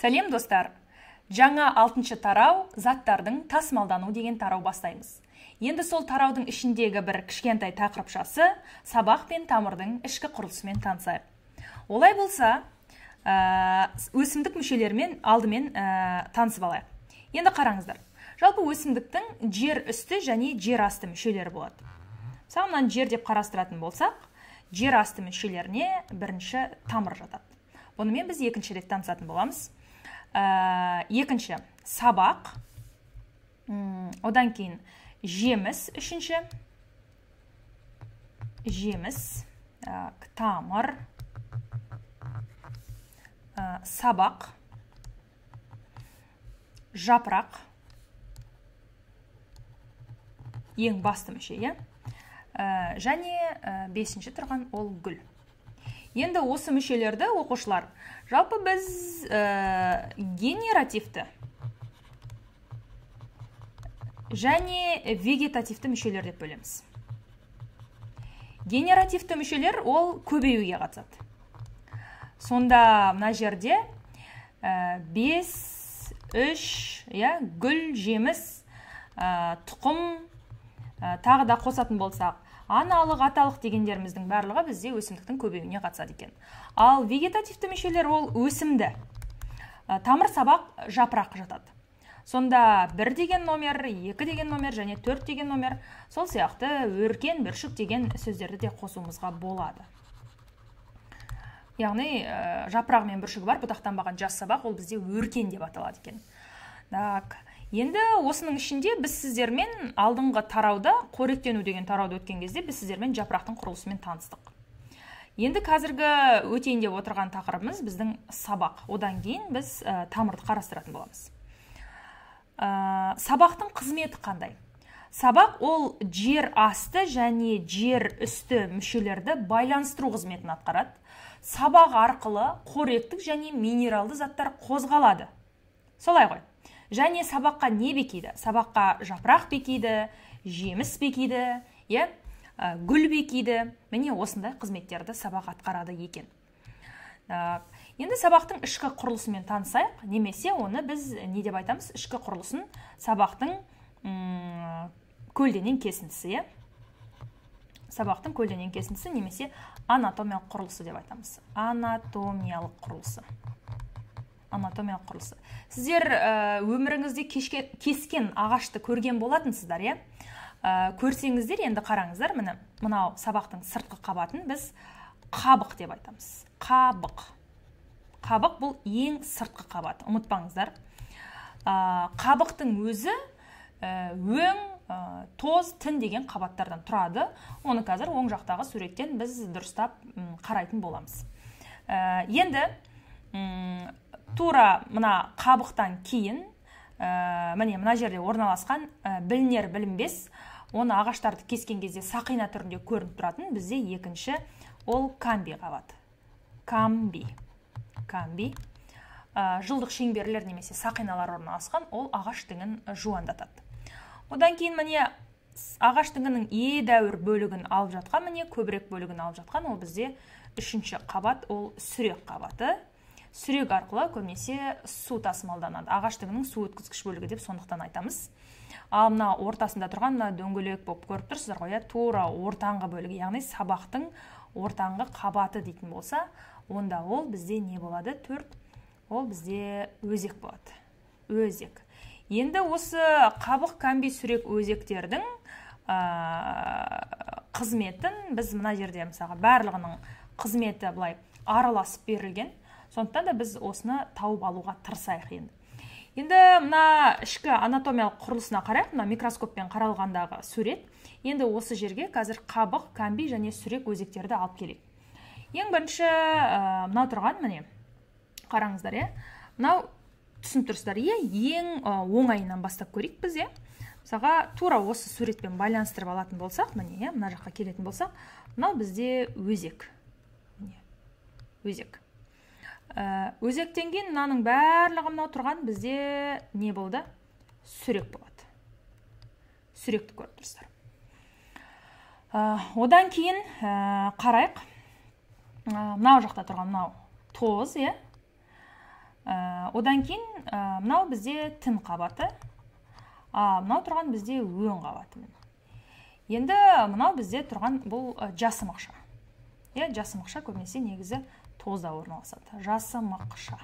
Сәлем достар! Жаңа 6-шы тарау заттардың тасымалдану деген тарау бастаймыз. Енді сол тараудың ішіндегі бір кішкентай тақырыпшасы сабақ пен тамырдың ішкі құрылысымен танысайық. Олай болса, өсімдік мүшелерімен алдымен танысып алайық. Енді қараңыздар. Жалпы өсімдіктің жер үсті және жер асты мүшелері болады. Мысалы, мынаны жер деп қарастыратын болсақ, жер асты мүшелеріне бірінші тамыр жатады. Бұнымен біз екінші рет танысатын боламыз. Екінші сабақ, одан кейін жеміс, үшінші жеміс, тамыр, сабақ, жапырақ, ең басты мүше, иә? Және бесінші тұрған ол гүл. Енді осы мүшелерді оқушылар, жалпы біз генеративті және вегетативті мүшелер деп бөлеміз. Генеративті мүшелер ол көбеюге қатысады. Сонда мына жерде 5, 3, иә, гүл, жеміс, тұқым, тағы да қосатын болсақ, аналық, аталық дегендеріміздің барлығы бізде өсімдіктің көбеюіне қатысады екен. Ал вегетативті мүшелер ол өсімді. Тамыр, сабақ, жапырақ жатады. Сонда 1 деген номер, 2 деген номер және 4 деген номер, сол сияқты өркен, бүршік деген сөздерді де қосуымызға болады. Яғни жапырағы мен бүршігі бар бұтақтанбаған жас сабақ ол бізде өркен деп аталады екен. Так, енді осының ішінде біз сіздермен алдыңғы тарауда, қоректену деген тарауды өткен кезде біз сіздермен жапырақтың құрылысымен таныстық. Енді қазіргі өтейін деп отырған тақырыбымыз біздің сабақ. Одан кейін біз тамырды қарастыратын боламыз. Сабақтың қызметі қандай? Сабақ ол жер асты және жер үсті мүшелерді байланыстыру қызметін атқарады. Сабақ арқылы қоректік және минералды заттар қозғалады. Солай ғой. Және сабаққа не бекиді? Сабаққа жапырақ бекиді, жеміс бекиді, иә, гүл бекиді. Міне осындай қызметтерді сабақ атқарады екен. Енді сабақтың ішкі құрылысымен танысайық, немесе оны біз не деп айтамыз? Ішкі құрылысын сабақтың көлденең кесіндісі, иә? Сабақтың көлденең кесіндісі немесе анатомиялық құрылысы деп айтамыз. Анатомиялық құрылысы. Анатомиялық құрылысы. Сіздер өміріңізде кескен ағашты көрген болатынсыздар, иә? Көрсеңіздер, енді қараңыздар, міне мынау сабақтың сыртқы қабатын біз қабық деп айтамыз. Қабық. Қабық бұл ең сыртқы қабат, ұмытпаңыздар. Қабықтың өзі өң, тоз, тін деген қабаттардан тұрады. Оны қазір оң жақтағы суреттен біз дұрыстап қарайтын боламыз. Енді тура мына қабықтан кейін, міне мына жерде орналасқан білінер білінбес, оны ағаштарды кескен кезде сақина түрінде көрініп тұратын бізде екінші ол камби қабаты. Камби. Камби. Жылдық шеңберлер немесе сақиналар орналасқан, ол ағаш діңін жуандатады. Одан кейін міне ағаш діңінің едәуір бөлігін алып жатқан, міне көбірек бөлігін алып жатқан, ол бізде үшінші қабат, ол сүрек қабаты. Сүрек арқылы көбінесе су тасымалданады. Ағаш діңінің су өткізгіш бөлігі деп сондықтан айтамыз. Ал мына ортасында тұрған мына дөңгелек болып көріп тұрсыздар ғой, иә, тура ортаңғы бөлігі, яғни сабақтың ортаңғы қабаты дейтін болса, онда ол бізде не болады? 4, ол бізде өзек болады. Өзек. Енді осы қабық, камби, сүрек өзектердің қызметін біз мына жерде мысалға барлығының қызметі былай араласып берілген. Сондықтан да біз осыны тауып алуға тырысайық енді. Енді мына ішкі анатомиялық құрылысына қарайық, мына микроскоппен қаралғандағы сурет. Енді осы жерге қазір қабық, камби және сүрек өзектерді алып келейік. Ең бірінші мынау тұрған, міне, қараңыздар, иә. Мынау түсініп тұрсыздар, иә, ең оңайынан бастап көрейік біз, иә. Мысалға, тура осы суретпен байланыстырып алатын болсақ, міне, иә, мына жаққа келетін болсақ, мынау бізде өзек. Міне, өзек. Өзектен кейін мынаның барлығы мынау тұрған бізде не болды? Сүрек болады. Сүректі көріп тұрсыздар. Одан кейін қарайық. Мынау жақта тұрған мынау тоз, иә. Одан кейін мынау бізде тін қабаты, мынау тұрған бізде өң қабаты. Енді мынау бізде тұрған бұл жасымықша. Иә, жасымықша көбінесе негізі тозда орналасады. Жасымықша.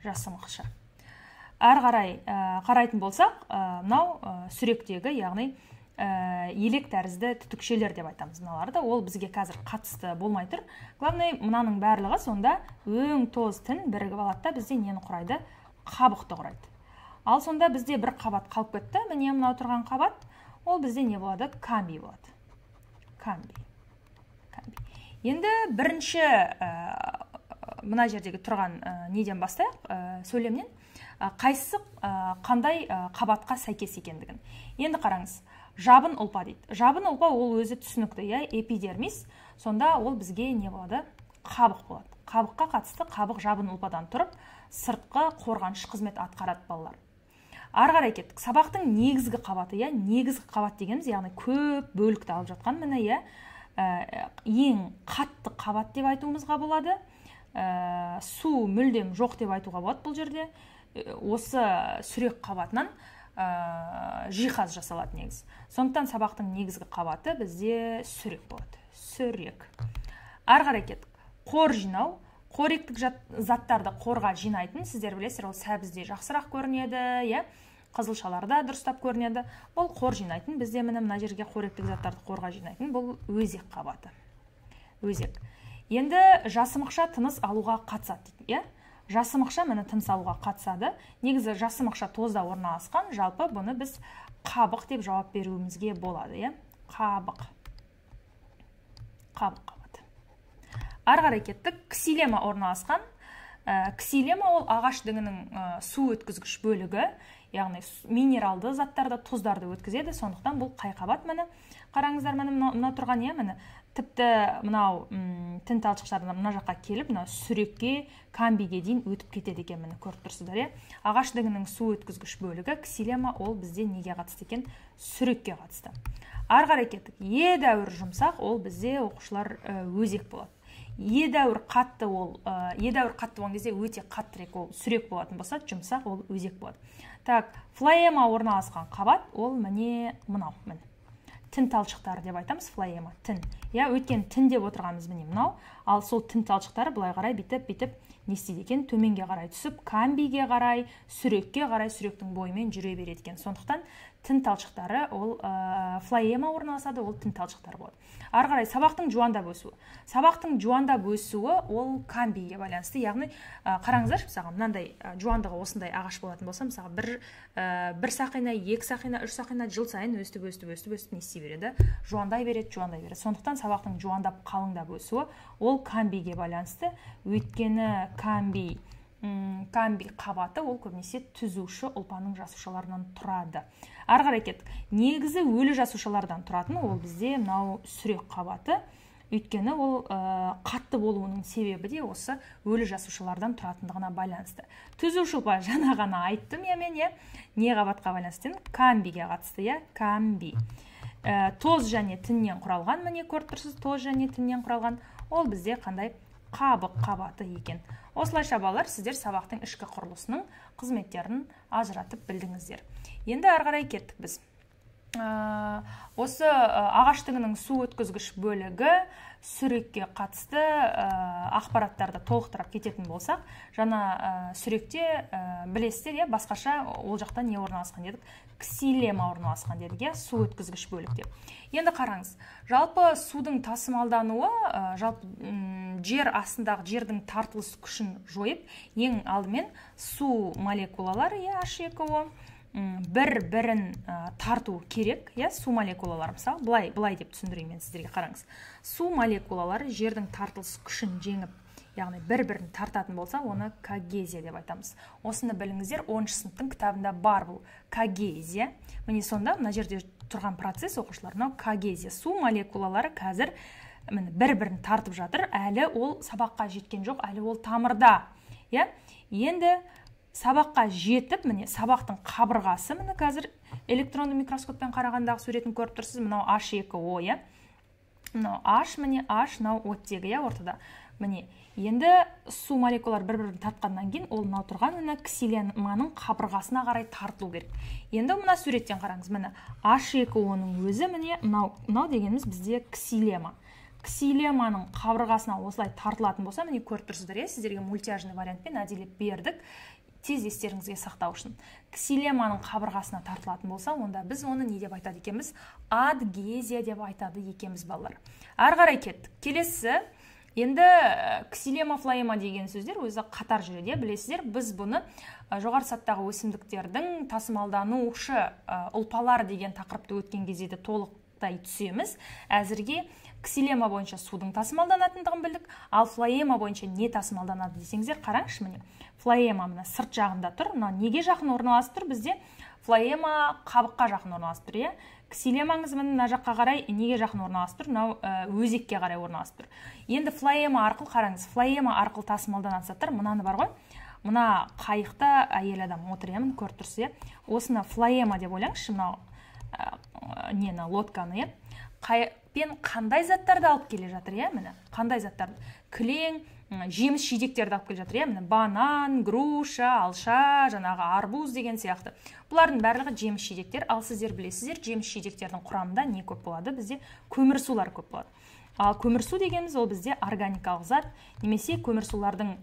Жасымықша. Әрі қарай қарайтын болсақ, мынау сүректегі, яғни елек тәрізді түтікшелер деп айтамыз мыналарды. Ол бізге қазір қатысты болмай тұр. Главное, мынаның барлығы сонда өң, тоз, тін бірігіп алады да бізде нені құрайды? Қабықты құрайды. Ал сонда бізде бір қабат қалып кетті. Міне мынау тұрған қабат, ол бізде не болады? Камбий болады. Камбий. Камбий. Енді бірінші мына жердегі тұрған неден бастайық, сөйлемнен. Қайсысы қандай қабатқа сәйкес екендігін. Енді қараңыз, жабын ұлпа дейді. Жабын ұлпа ол өзі түсінікті, иә, эпидермис. Сонда ол бізге не болады? Қабық болады. Қабыққа қатысты қабық жабын ұлпадан тұрып, сыртқы қорғаныш қызмет атқарады балалар. Ары қарай кеттік. Сабақтың негізгі қабаты, иә, негізгі қабат дегеніміз, яғни көп бөлікті алып жатқан міне, иә, ең қатты қабат деп айтуымызға болады. Су мүлдем жоқ деп айтуға болады бұл жерде. Осы сүрек қабатынан жиһаз жасалады негізі. Сондықтан сабақтың негізгі қабаты бізде сүрек болады. Сүрек. Ары қарай кеттік. Қор жинау. Қоректік заттарды қорға жинайтын, сіздер білесіздер, ол сәбізде жақсырақ көрінеді, иә, қызылшаларда дұрыстап көрінеді. Бұл қор жинайтын, бізде міне мына жерге қоректік заттарды қорға жинайтын, бұл өзек қабаты. Өзек. Енді жасымықша тыныс алуға қатысады дейді, иә? Жасымықша міне тыныс алуға қатысады. Негізі жасымықша тозда орналасқан, жалпы бұны біз қабық деп жауап беруімізге болады, иә? Қабық. Қабық қабаты. Ары қарай кеттік. Ксилема орналасқан. Ксилема ол ағаш діңінің су өткізгіш бөлігі, яғни минералды заттарды, тұздарды өткізеді. Сондықтан бұл қай қабат міне? Қараңыздар, міне мына тұрған, иә, міне. Тіпті мынау тін талшықтарынан мына жаққа келіп, мынау сүрекке, камбийге дейін өтіп кетеді екен, міне көріп тұрсыздар, иә. Ағаш діңінің су өткізгіш бөлігі ксилема, ол бізде неге қатысты екен? Сүрекке қатысты. Ары қарай кеттік. Едәуір жұмсақ, ол бізде оқушылар өзек болады. Едәуір қатты, ол едәуір қатты болған кезде өте қаттырақ ол сүрек болатын болса, жұмсақ ол өзек болады. Так, флоэма орналасқан қабат, ол міне мынау, міне. Тін талшықтары деп айтамыз, флоэма, тін. Иә, өйткені тін деп отырғанымыз міне мынау, ал сол тін талшықтары былай қарай бүйтіп-бүйтіп не істейді екен? Төменге қарай түсіп, камбийге қарай, сүрекке қарай, сүректің бойымен жүре береді екен. Сондықтан тін талшықтары ол флоэма орналасады, ол тін талшықтары болады. Ары қарай сабақтың жуандап өсуі. Сабақтың жуандап өсуі ол камбийге байланысты, яғни қараңыздаршы, мысалға мынандай жуандығы осындай ағаш болатын болса, мысалға бір сақина, екі сақина, үш сақина жыл сайын өстіп, өстіп, өстіп, өстіп не істей береді? Жуандай береді, жуандай береді. Сондықтан сабақтың жуандап, қалыңдап өсуі ол камбийге байланысты, өйткені камбий қабаты ол көбінесе түзуші ұлпаның жасушаларынан тұрады. Ары қарай кеттік. Негізі өлі жасушалардан тұратын ол бізде мынау сүрек қабаты. Өйткені ол қатты болуының себебі де осы өлі жасушалардан тұратындығына байланысты. Түзуші ұлпа жаңа ғана айттым, иә, мен, иә. Не қабатқа байланысты? Камбийге қатысты, иә, камбий. Тоз және тіннен құралған, міне көріп тұрсыз, тоз және тіннен құралған, ол бізде қандай қабық қабаты екен. Осылайша балалар, сіздер сабақтың ішкі құрылысының қызметтерін ажыратып білдіңіздер. Енді ары қарай кеттік біз. Осы ағаш діңінің су өткізгіш бөлігі сүрекке қатысты ақпараттарды толықтырып кететін болсақ, жаңа сүректе білесіздер, иә, басқаша ол жақта не орналасқан дедік? Ксилема орналасқан дедік, иә, су өткізгіш бөлік деп. Енді қараңыз, жалпы судың тасымалдануы, жалпы жер астындағы жердің тартылыс күшін жойып, ең алдымен су молекулалары, иә, H2O, бір-бірін тарту керек, иә, су молекулалары, мысалы, былай деп түсіндірейін мен сіздерге, қараңыз. Су молекулалары жердің тартылыс күшін жеңіп, яғни бір-бірін тартатын болса, оны когезия деп айтамыз. Осыны біліңіздер, 10-шы сыныптың кітабында бар бұл когезия. Міне сонда мына жерде тұрған процесс, оқушылар, мынау когезия. Су молекулалары қазір міне бір-бірін тартып жатыр, әлі ол сабаққа жеткен жоқ, әлі ол тамырда, иә. Енді сабаққа жетіп, міне сабақтың қабырғасы, міне қазір электронды микроскоппен қарағандағы суретін көріп тұрсыз, мынау H2O, иә. Мынау H, міне H, мынау оттегі, иә, ортада. Міне, енді су молекулалары бір-бірін тартқаннан кейін ол мынау тұрған мына ксилеманың қабырғасына қарай тартылу керек. Енді мына суреттен қараңыз, міне H2O-ның өзі міне мынау дегеніміз бізде ксилема. Ксилеманың қабырғасына осылай тартылатын болса, міне көріп тұрсыздар, иә, сіздерге мультяжный вариантпен әдейілеп бердік, тез естеріңізге сақтау үшін. Ксилеманың қабырғасына тартылатын болса, онда біз оны не деп айтады екенбіз? Адгезия деп айтады екенбіз, балалар. Ары қарай кеттік. Келесі, енді ксилема, флоэма деген сөздер өзі қатар жүреді, білесіздер. Біз бұны жоғары сатыдағы өсімдіктердің тасымалданушы ұлпалар деген тақырыпты өткен кезде де толықтай түсеміз. Әзірге ксилема бойынша судың тасымалданатындығын білдік, ал флоэма бойынша не тасымалданады десеңіздер, қараңызшы, міне флоэма мына сырт жағында тұр, мына неге жақын орналасып тұр? Бізде флоэма қабыққа жақын орналасып тұр, иә. Ксилемаңыз міне мына жаққа қарай неге жақын орналасып тұр? Мынау өзекке қарай орналасып тұр. Енді флоэма арқылы қараңыз, флоэма арқылы тасымалданатын заттар мынаны бар ғой. Мына қайықта әйел адам отыр, иә, міне көріп тұрсыз, иә. Осыны флоэма деп ойлаңызшы, мынау нені, лодканы, иә. Қайықпен қандай заттарды алып келе жатыр, иә, міне қандай заттарды? Кілең, жеміс жидектерді алып келе жатыр, иә, міне банан, груша, алша, жаңағы арбуз деген сияқты. Бұлардың барлығы жеміс жидектер. Ал сіздер білесіздер, жеміс жидектердің құрамында не көп болады? Бізде көмірсулар көп болады. Ал көмірсу дегеніміз ол бізде органикалық зат, немесе көмірсулардың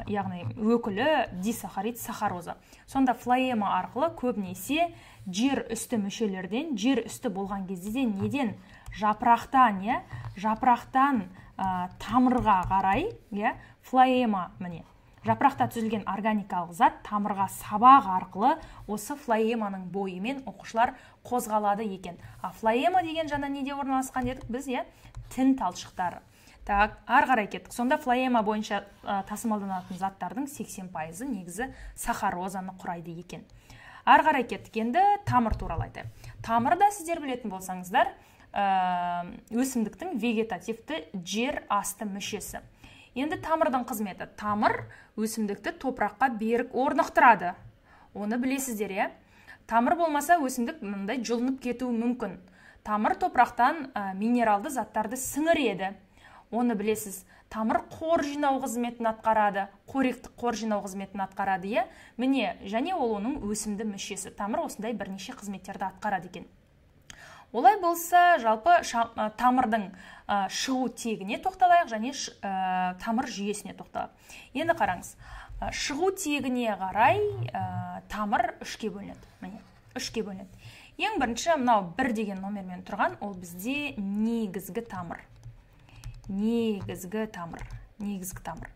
яғни өкілі дисахарид сахароза. Сонда флоэма арқылы көбінесе жер үсті мүшелерден, жер үсті болған кезде де неден? Жапырақтан, иә, жапырақтан тамырға қарай, иә, флоэма, міне жапырақта түзілген органикалық зат тамырға сабақ арқылы осы флоэманың бойымен оқушылар қозғалады екен. А флоэма деген жаңа неде орналасқан дедік біз, иә, тін талшықтары. Так, ары қарай кеттік. Сонда флоэма бойынша тасымалданатын заттардың 80% негізі сахарозаны құрайды екен. Ары қарай кеттік. Енді тамыр туралы айтайық. Тамыр да сіздер білетін болсаңыздар, өсімдіктің вегетативті жер асты мүшесі. Енді тамырдың қызметі. Тамыр өсімдікті топыраққа берік орнықтырады. Оны білесіздер, иә? Тамыр болмаса өсімдік мындай жұлынып кетуі мүмкін. Тамыр топырақтан минералды заттарды сіңіреді. Оны білесіз. Тамыр қор жинау қызметін атқарады, қоректік қор жинау қызметін атқарады, иә? Міне, және ол оның өсімді мүшесі. Тамыр осындай бірнеше қызметтерді атқарады екен. Олай болса, жалпы тамырдың шығу тегіне тоқталайық және тамыр жүйесіне тоқталайық. Енді қараңыз, шығу тегіне қарай тамыр үшке бөлінеді. Міне, үшке бөлінеді. Ең бірінші мынау 1 деген номермен тұрған, ол бізде негізгі тамыр. Негізгі тамыр, негізгі тамыр.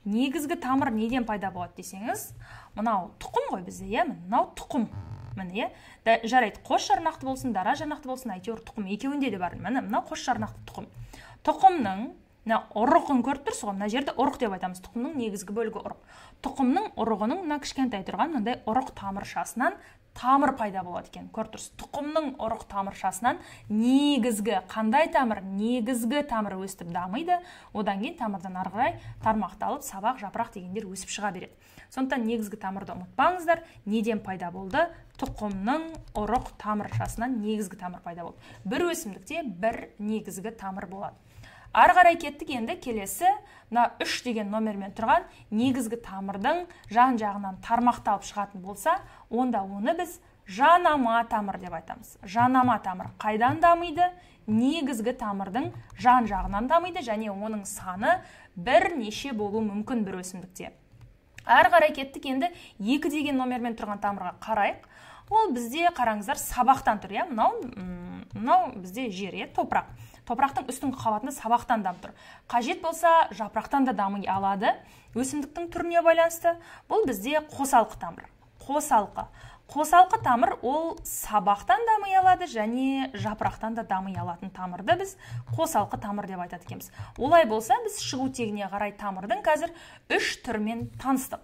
Негізгі тамыр неден пайда болады десеңіз, мынау тұқым ғой бізде, иә, мынау тұқым. Міне, иә, жарайды, қос жарнақты болсын, дара жарнақты болсын, әйтеуір тұқым екеуінде де бар. Міне, мынау қос жарнақты тұқым. Тұқымның мына ұрығын көріп тұрсыз ғой, мына жерде ұрық деп айтамыз. Тұқымның негізгі бөлігі ұрық. Тұқымның ұрығының мына кішкентай тұрған мынандай ұрық тамыршасынан тамыр пайда болады екен. Көріп тұрсыз, тұқымның ұрық тамыршасынан негізгі қандай тамыр? Негізгі тамыр өсіп дамиды. Одан кейін тамырдан ары қарай тармақталып сабақ, жапырақ дегендер өсіп шыға береді. Сондықтан негізгі тамырды ұмытпаңыздар. Неден пайда болды? Тұқымның ұрық тамыршасынан негізгі тамыр пайда болды. Бір өсімдікте бір негізгі тамыр болады. Ары қарай кеттік. Енді келесі мына 3 деген номермен тұрған негізгі тамырдың жан жағынан тармақталып шығатын болса, онда оны біз жанама тамыр деп айтамыз. Жанама тамыр қайдан дамиды? Негізгі тамырдың жан жағынан дамиды және оның саны бірнеше болуы мүмкін бір өсімдікте. Ары қарай кеттік. Енді 2 деген номермен тұрған тамырға қарайық. Ол бізде қараңыздар сабақтан тұр, иә? Мынау бізде жер, иә, топырақ. Топырақтың үстіңгі қабатында сабақтан дамып тұр. Қажет болса жапырақтан да дами алады. Өсімдіктің түріне байланысты. Бұл бізде қосалқы тамыр. Қосалқы. Қосалқы тамыр ол сабақтан дами алады және жапырақтан да дами алатын тамырды біз қосалқы тамыр деп айтады екенбіз. Олай болса біз шығу тегіне қарай тамырдың қазір 3 түрімен таныстық.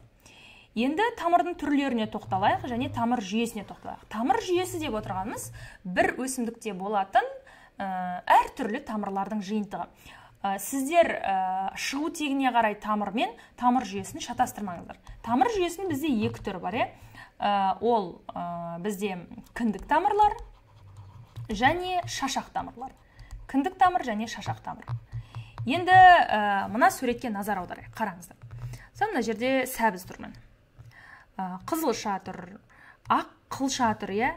Енді тамырдың түрлеріне тоқталайық және тамыр жүйесіне тоқталайық. Тамыр жүйесі деп отырғанымыз бір өсімдікте болатын әртүрлі тамырлардың жиынтығы. Сіздер шығу тегіне қарай тамыр мен тамыр жүйесін шатастырмаңыздар. Тамыр жүйесінің бізде екі түрі бар, иә? Ол бізде кіндік тамырлар және шашақ тамырлар. Кіндік тамыр және шашақ тамыр. Енді мына суретке назар аударайық, қараңыздар. Мысалы, мына жерде сәбіз тұр, міне. Қызылша тұр, ақ қылша тұр, иә,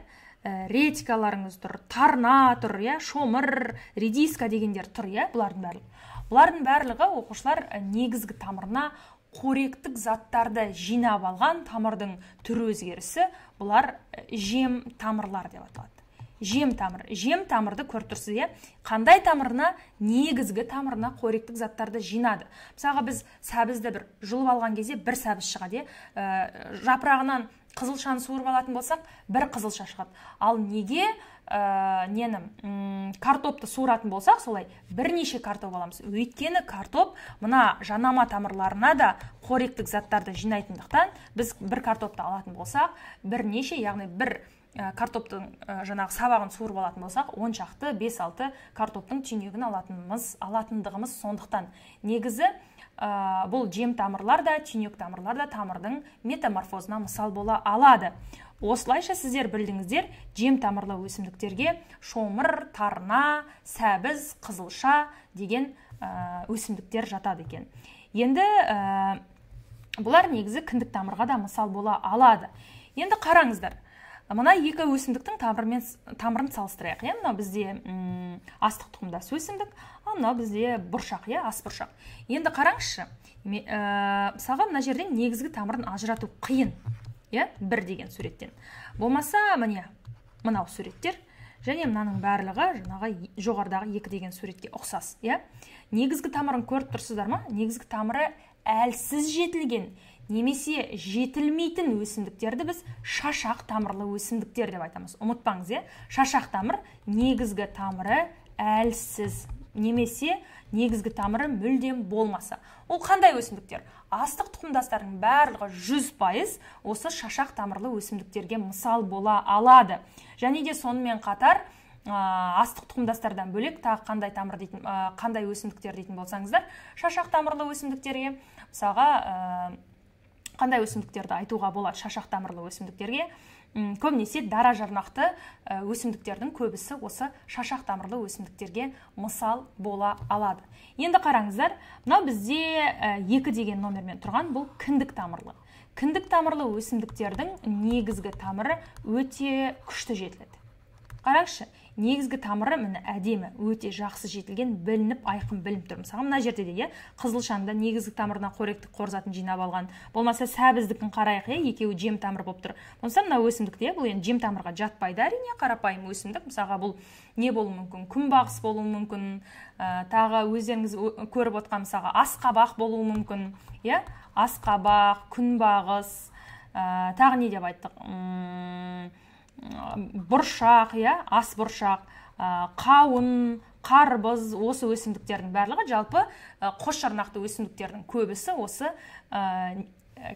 редькаларыңыз тұр, тарна тұр, иә, шомыр, редиска дегендер тұр, иә, бұлардың барлығы. Бұлардың барлығы, оқушылар, негізгі тамырына қоректік заттарды жинап алған тамырдың түрі өзгерісі, бұлар жем тамырлар деп аталады. Жем тамыр. Жем тамырды көріп тұрсыз, иә? Қандай тамырына? Негізгі тамырына қоректік заттарды жинады. Мысалға, біз сәбізді бір жұлып алған кезде бір сәбіз шығады, иә? Жапырағынан қызылшаны суырып алатын болсақ, бір қызылша шығады. Ал неге картопты суыратын болсақ, солай бірнеше картоп аламыз? Өйткені картоп мына жанама тамырларына да қоректік заттарды жинайтындықтан, біз бір картопты алатын болсақ, бірнеше, яғни бір картоптың жаңағы сабағын суырып алатын болсақ, 10 шақты, 5-6 картоптың түйнегін алатындығымыз сондықтан. Негізі бұл жем тамырлар да, түйнек тамырлар да тамырдың метаморфозына мысал бола алады. Осылайша сіздер білдіңіздер, жем тамырлы өсімдіктерге шомыр, тарна, сәбіз, қызылша деген өсімдіктер жатады екен. Енді бұлар негізі кіндік тамырға да мысал бола алады. Енді қараңыздар, мына екі өсімдіктің тамырын салыстырайық. Иә, мынау бізде астық тұқымдас өсімдік, ал мынау бізде бұршақ, иә, ас бұршақ. Енді қараңызшы, мысалға, мына жерден негізгі тамырын ажырату қиын, иә, бір деген суреттен. Болмаса, міне, мынау суреттер және мынаның барлығы жаңағы жоғарыдағы екі деген суретке ұқсас, иә. Негізгі тамырын көріп тұрсыздар ма? Негізгі тамыры әлсіз жетілген немесе жетілмейтін өсімдіктерді біз шашақ тамырлы өсімдіктер деп айтамыз. Ұмытпаңыз, иә? Шашақ тамыр негізгі тамыры әлсіз немесе негізгі тамыры мүлдем болмаса. Ол қандай өсімдіктер? Астық тұқымдастардың барлығы 100% осы шашақ тамырлы өсімдіктерге мысал бола алады. Және де сонымен қатар астық тұқымдастардан бөлек тағы қандай тамыр дейтін, қандай өсімдіктер дейтін болсаңыздар, шашақ тамырлы өсімдіктерге, мысалға, қандай өсімдіктерді айтуға болады шашақ тамырлы өсімдіктерге? Көбінесе дара жарнақты өсімдіктердің көбісі осы шашақ тамырлы өсімдіктерге мысал бола алады. Енді қараңыздар, мынау бізде 2 деген номермен тұрған бұл кіндік тамырлы. Кіндік тамырлы өсімдіктердің негізгі тамыры өте күшті жетіледі. Қараңызшы, негізгі тамыры міне әдемі, өте жақсы жетілген, білініп, айқын білініп тұр. Мысалға, мына жерде де, иә, қызылшаны да негізгі тамырына қоректік қор затын жинап алған. Болмаса сәбіздікін қарайық, иә, екеуі жем тамыр болып тұр. Болмаса мына өсімдікте, бұл енді жем тамырға жатпайды, әрине, қарапайым өсімдік. Мысалға, бұл не болуы мүмкін? Күнбағыс болуы мүмкін, тағы өздеріңіз көріп отқан, мысалға, асқабақ болуы мүмкін, иә, асқабақ, күнбағыс, тағы не деп айттық? Бұршақ, иә, ас бұршақ, қауын, қарбыз, осы өсімдіктердің барлығы, жалпы қос жарнақты өсімдіктердің көбісі осы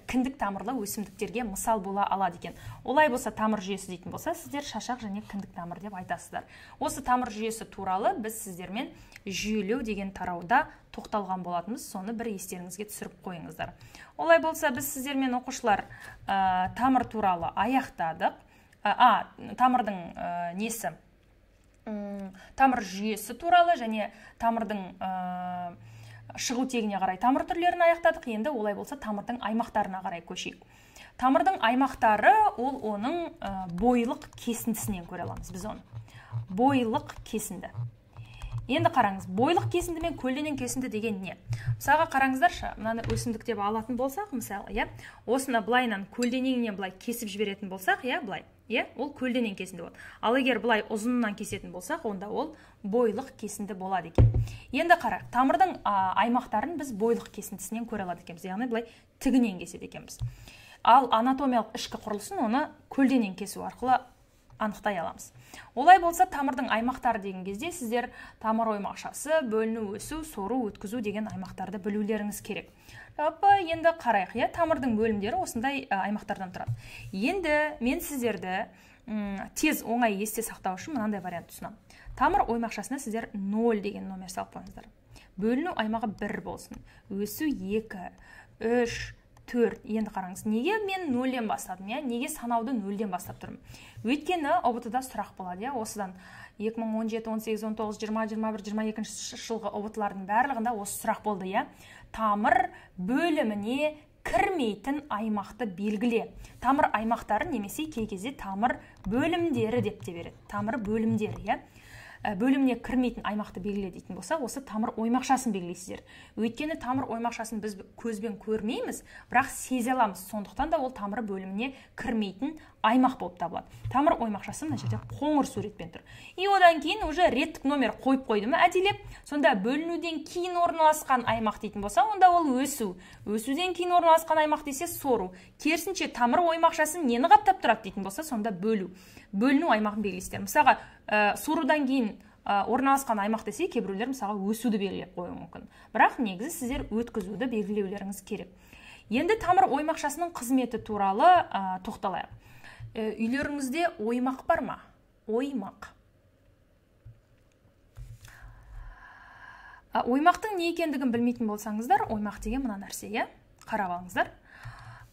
кіндік тамырлы өсімдіктерге мысал бола алады екен. Олай болса, тамыр жүйесі дейтін болса, сіздер шашақ және кіндік тамыр деп айтасыздар. Осы тамыр жүйесі туралы біз сіздермен жүйелеу деген тарауда тоқталған болатынбыз, соны бір естеріңізге түсіріп қойыңыздар. Олай болса, біз сіздермен, оқушылар, тамыр туралы аяқтадық. Тамырдың несі, тамыр жүйесі туралы және тамырдың шығу тегіне қарай тамыр түрлерін аяқтадық. Енді олай болса тамырдың аймақтарына қарай көшейік. Тамырдың аймақтары ол оның бойлық кесіндісінен көре аламыз біз оны. Бойлық кесінді. Енді қараңыз, бойлық кесінді мен көлденең кесінді деген не? Мысалға қараңыздаршы, мынаны өсімдік деп алатын болсақ, мысалы, иә, осыны былайынан көлденеңінен былай кесіп жіберетін болсақ, иә, былай, иә, ол көлденең кесінді болады. Ал егер былай ұзынынан кесетін болсақ, онда ол бойлық кесінді болады екен. Енді қарайық, тамырдың аймақтарын біз бойлық кесіндісінен көре алады екенбіз, яғни былай тігінен кеседі екенбіз. Ал анатомиялық ішкі құрылысын оны көлденең кесу арқылы анықтай аламыз. Олай болса, тамырдың аймақтары деген кезде сіздер тамыр оймақшасы, бөліну, өсу, сору, өткізу деген аймақтарды білулеріңіз керек. Жалпы енді қарайық, иә, тамырдың бөлімдері осындай аймақтардан тұрады. Енді мен сіздерді тез оңай есте сақтау үшін мынандай вариант ұсынамын. Тамыр оймақшасына сіздер 0 деген номер салып қойыңыздар. Бөліну аймағы 1 болсын, өсу 2, 3, 4. Енді қараңыз, неге мен 0-ден бастадым, иә? Неге санауды 0-ден бастап тұрмын? Өйткені ҰБТ-да сұрақ болады, иә? Осыдан 2017, 18, 19, 20, 21, 22 жылғы ҰБТ-лардың барлығында осы сұрақ болды, иә? Тамыр бөліміне кірмейтін аймақты белгіле. Тамыр аймақтары немесе кей кезде тамыр бөлімдері деп те береді. Тамыр бөлімдері, иә? Бөліміне кірмейтін аймақты белгіле дейтін болса, осы тамыр оймақшасын белгілейсіздер. Өйткені тамыр оймақшасын біз көзбен көрмейміз, бірақ сезе аламыз. Сондықтан да ол тамыр бөліміне кірмейтін аймақ болып табылады. Тамыр оймақшасы мына жерде қоңыр суретпен тұр. И одан кейін уже реттік номер қойып қойды ма әдейлеп, сонда бөлінуден кейін орналасқан аймақ дейтін болса, онда ол өсу. Өсуден кейін орналасқан аймақ десе сору. Керісінше тамыр оймақшасын нені қаптап тұрады дейтін болса, сонда бөлу. Бөліну аймағын белгілейсіздер. Мысалға, сорудан кейін орналасқан аймақ десе, кейбіреулер мысалға өсуді белгілеп қоюы мүмкін. Бірақ негізі сіздер өткізуді белгілеулеріңіз керек. Енді тамыр оймақшасының қызметі туралы тоқталайық. Үйлеріңізде оймақ бар ма? Оймақ. Оймақтың не екендігін білмейтін болсаңыздар, оймақ деген мына нәрсе, иә? Қарап алыңыздар.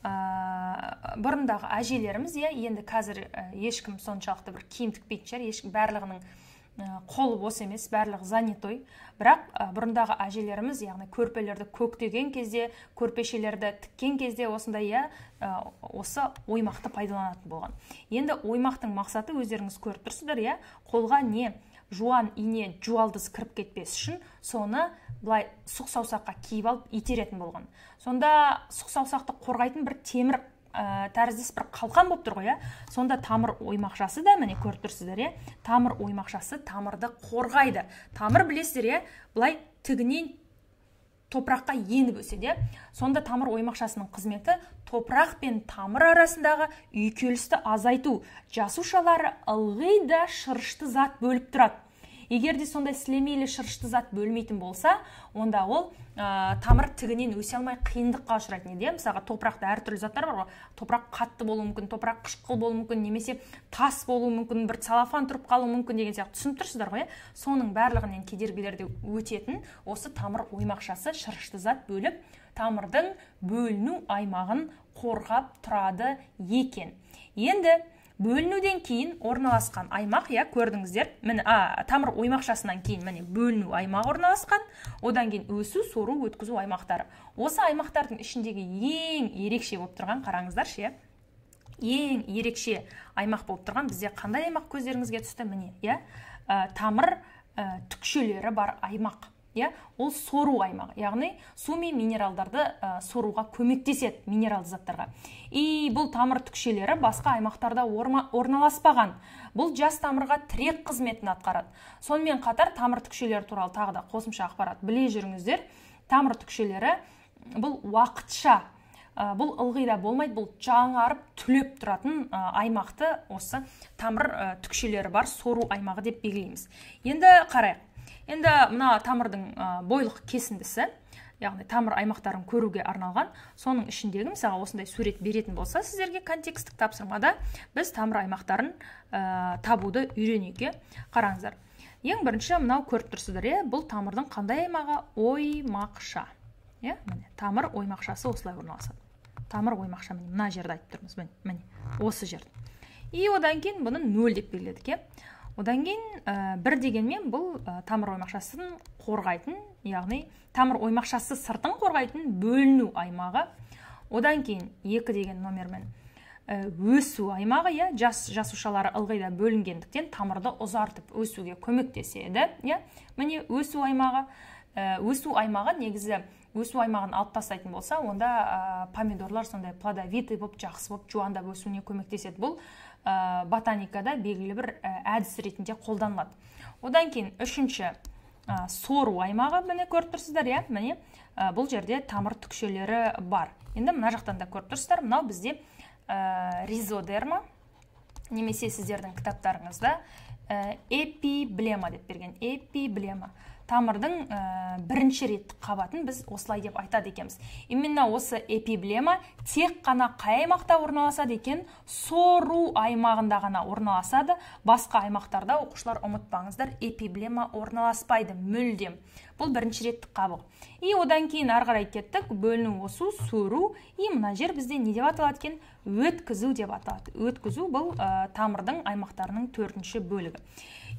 Бұрындағы әжелеріміз, иә, енді қазір ешкім соншалықты бір киім тікпейтін шығар, ешкім барлығының қолы бос емес, барлығы занятой. Бірақ бұрындағы әжелеріміз, яғни көрпелерді көктеген кезде, көрпешелерді тіккен кезде осындай, иә, осы оймақты пайдаланатын болған. Енді оймақтың мақсаты өздеріңіз көріп тұрсыздар, иә, қолға не жуан ине жуалдыз кіріп кетпес үшін соны былай сұқ саусаққа киіп алып итеретін болған. Сонда сұқ саусақты қорғайтын бір темір тәріздес бір қалқан болып тұр ғой, иә? Сонда тамыр оймақшасы да, міне көріп тұрсыздар, иә? Тамыр оймақшасы тамырды қорғайды. Тамыр білесіздер, иә? Былай тігінен топыраққа еніп өседі, иә? Сонда тамыр оймақшасының қызметі топырақ пен тамыр арасындағы үйкелісті азайту. Жасушалары ылғи да шырышты зат бөліп тұрады. Егер де сондай сілемейлі шырышты зат бөлмейтін болса, онда ол тамыр тігінен өсе алмай қиындыққа ұшырайтын еді. Мысалға, топырақта әртүрлі заттар бар ғой. Топырақ қатты болуы мүмкін, топырақ қышқыл болуы мүмкін, немесе тас болуы мүмкін, бір целлофан тұрып қалуы мүмкін деген сияқты. Түсініп тұрсыздар ғой, иә? Соның барлығынан кедергілерді өтетін осы тамыр оймақшасы шырышты зат бөліп, тамырдың бөліну аймағын қорғап тұрады екен. Енді бөлінуден кейін орналасқан аймақ, иә, көрдіңіздер. Міне, тамыр оймақшасынан кейін міне бөліну аймағы орналасқан, одан кейін өсу, сору, өткізу аймақтары. Осы аймақтардың ішіндегі ең ерекше болып тұрған, қараңыздаршы, иә, ең ерекше аймақ болып тұрған бізде қандай аймақ көздеріңізге түсті? Міне, иә, тамыр түкшелері бар аймақ. Иә, ол сору аймағы, яғни су мен минералдарды соруға көмектеседі, минералды заттарға. И бұл тамыр түкшелері басқа аймақтарда орналаспаған. Бұл жас тамырға тірек қызметін атқарады. Сонымен қатар тамыр түкшелері туралы тағы да қосымша ақпарат біле жүріңіздер. Тамыр түкшелері бұл уақытша, бұл ылғи да болмайды, бұл жаңарып түлеп тұратын аймақты осы тамыр түкшелері бар сору аймағы деп белгілейміз. Енді қарайық. Енді мына тамырдың бойлық кесіндісі, яғни тамыр аймақтарын көруге арналған, соның ішіндегі мысалға осындай сурет беретін болса, сіздерге контекстік тапсырмада біз тамыр аймақтарын табуды үйренуге. Қараңыздар. Ең бірінші мынау көріп тұрсыздар, иә, бұл тамырдың қандай аймағы? Оймақша. Иә, міне, тамыр оймақшасы осылай орналасады. Тамыр оймақша міне мына жерді айтып тұрмыз, міне, міне, осы жерді. И одан кейін бұны 0 деп белгіледік, иә. Одан кейін бір дегенмен бұл тамыр оймақшасын қорғайтын, яғни тамыр оймақшасы сыртын қорғайтын бөліну аймағы. Одан кейін 2 деген номермен өсу аймағы, иә, жас жасушалары ылғи да бөлінгендіктен тамырды ұзартып өсуге көмектеседі, иә. Міне өсу аймағы. Өсу аймағы негізі өсу аймағын алып тастайтын болса, онда помидорлар сондай плодовитый болып, жақсы болып, жуандап өсуіне көмектеседі. Бұл ботаникада белгілі бір әдіс ретінде қолданылады. Одан кейін үшінші сору аймағы, міне көріп тұрсыздар, иә, міне бұл жерде тамыр түкшелері бар. Енді мына жақтан да көріп тұрсыздар, мынау бізде ризодерма, немесе сіздердің кітаптарыңызда эпиблема деп берген. Эпиблема. Тамырдың бірінші реттік қабатын біз осылай деп айтады екенбіз. Именно осы эпиблема тек қана қай аймақта орналасады екен? Сору аймағында ғана орналасады. Басқа аймақтарда, оқушылар, ұмытпаңыздар, эпиблема орналаспайды мүлдем. Бұл бірінші реттік қабық. И одан кейін ары қарай кеттік, бөліну, осу, сору. И мына жер бізде не деп аталады екен? Өткізу деп аталады. Өткізу бұл тамырдың аймақтарының төртінші бөлігі.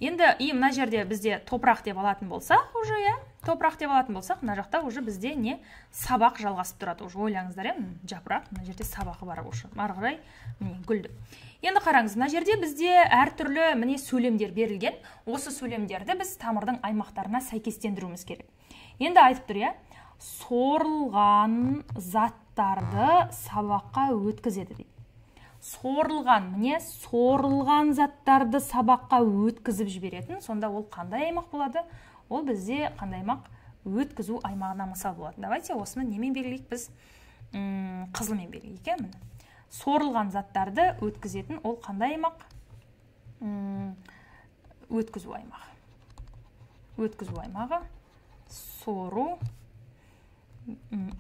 Енді и мына жерде бізде топырақ деп алатын болсақ, уже, иә, топырақ деп алатын болсақ, мына жақта уже бізде не, сабақ жалғасып тұрады. Уже ойлаңыздар, иә, жапырақ, мына жерде сабағы бар уже. Ары қарай міне гүлді. Енді қараңыз, мына жерде бізде әртүрлі міне сөйлемдер берілген. Осы сөйлемдерді біз тамырдың аймақтарына сәйкестендіруіміз керек. Енді айтып тұр, иә, сорылған заттарды сабаққа өткізеді дейді. Сорылған, міне, сорылған заттарды сабаққа өткізіп жіберетін, сонда ол қандай аймақ болады? Ол бізде қандай аймақ? Өткізу аймағына мысал болады. Давайте осыны немен белгілейік біз? Қызылмен белгілейік, иә, міне. Сорылған заттарды өткізетін ол қандай аймақ? Өткізу аймағы. Өткізу аймағы, сору,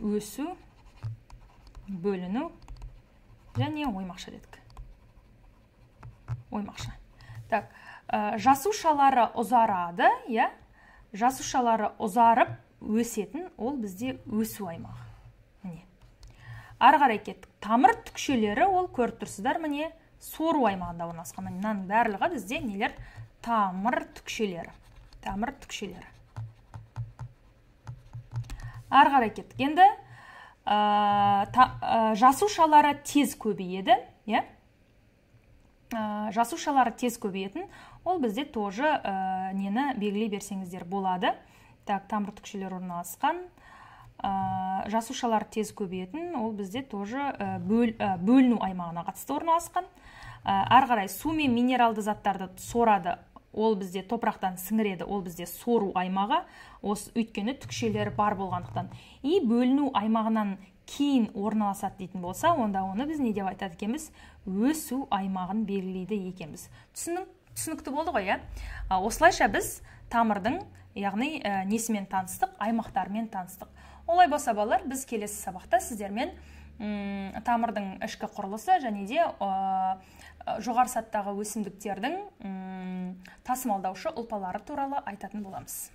өсу, бөліну және оймақша дедік. Оймақша. Так, жасушалары ұзарады, иә? Жасушалары ұзарып өсетін ол бізде өсу аймағы. Міне. Ары қарай кеттік. Тамыр түкшелері ол көріп тұрсыздар, міне, сору аймағында орналасқан. Мынаның барлығы бізде нелер? Тамыр түкшелері. Тамыр түкшелері. Ары қарай кеттік. Енді жасушалары тез көбейеді, иә? Жасушалары тез көбейетін, ол бізде тоже нені белгілей берсеңіздер болады. Так, тамыр түкшелері орналасқан. Жасушалар тез көбейетін, ол бізде тоже бөліну аймағына қатысты орналасқан. Ары қарай су мен минералды заттарды сорады, ол бізде топырақтан сіңіреді, ол бізде сору аймағы, осы өйткені түкшелері бар болғандықтан. И бөліну аймағынан кейін орналасады дейтін болса, онда оны біз не деп айтады екенбіз? Өсу аймағын белгілейді екенбіз. Түсінікті болды ғой, иә? Осылайша біз тамырдың, яғни несімен таныстық, аймақтарымен таныстық. Олай болса, балалар, біз келесі сабақта сіздермен тамырдың ішкі құрылысы және де жоғары сатыдағы өсімдіктердің тасымалдаушы ұлпалары туралы айтатын боламыз.